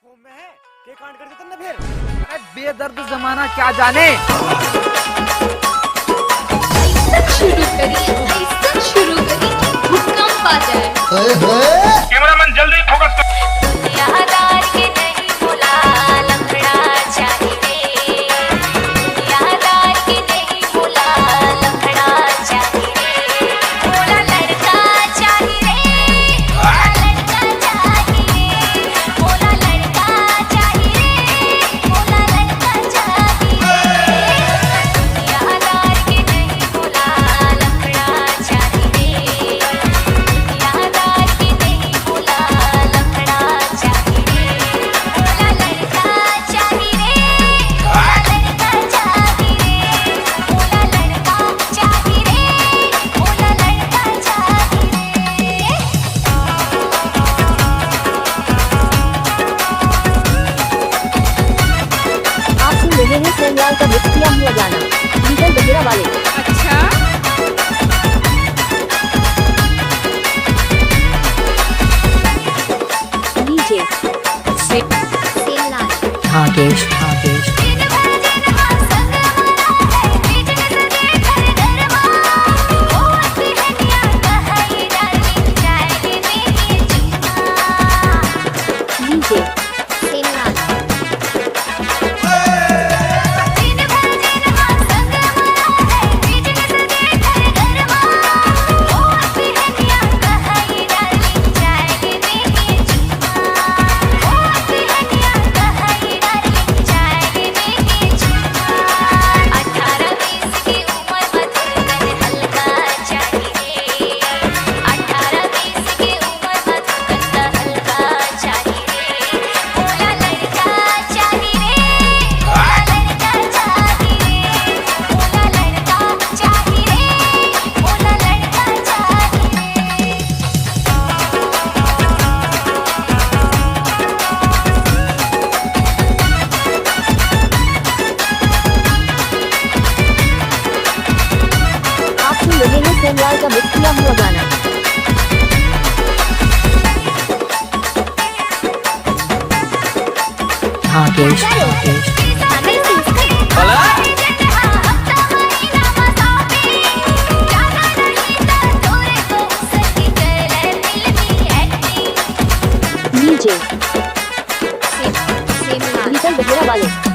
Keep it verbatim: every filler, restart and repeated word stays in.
के कांड कर देता ना फिर। अरे बेदर्द जमाना क्या जाने। ऐसा शुरू करी, ऐसा शुरू करी, भूकंप आ जाए। कैमरामैन जल्दी फोकस कर। दुनियादार के नहीं बोला लफड़ा चाहिए। दुनियादार के नहीं बोला लफड़ा चाहिए। बोला लड़का चाहिए। बोला लड़का चाहिए। बोला लड़का चाहिए। बोला लड़का चाहिए। दुनियादार के नहीं बोला लफड़ा चाहिए। दुनियादार के नहीं बोला लफड़ा चाहिए। बोला लड़का चाहिए। बोला लड़का चाहिए। बोला लड़का चाहिए। बोला लड़का चाहिए। आप सुन रहे हैं सैमलाल का मिक्स किया हुआ गाना, लीगल बहेरा वाले। अच्छा। डीजे से-, सेमलाल। राकेश, राकेश। डीजे सेमलाल। आप सुन रहे हैं सैमलाल का मिक्स किया हुआ गाना। राकेश, राकेश। डीजे सेमलाल। लीगल बहेरा वाले।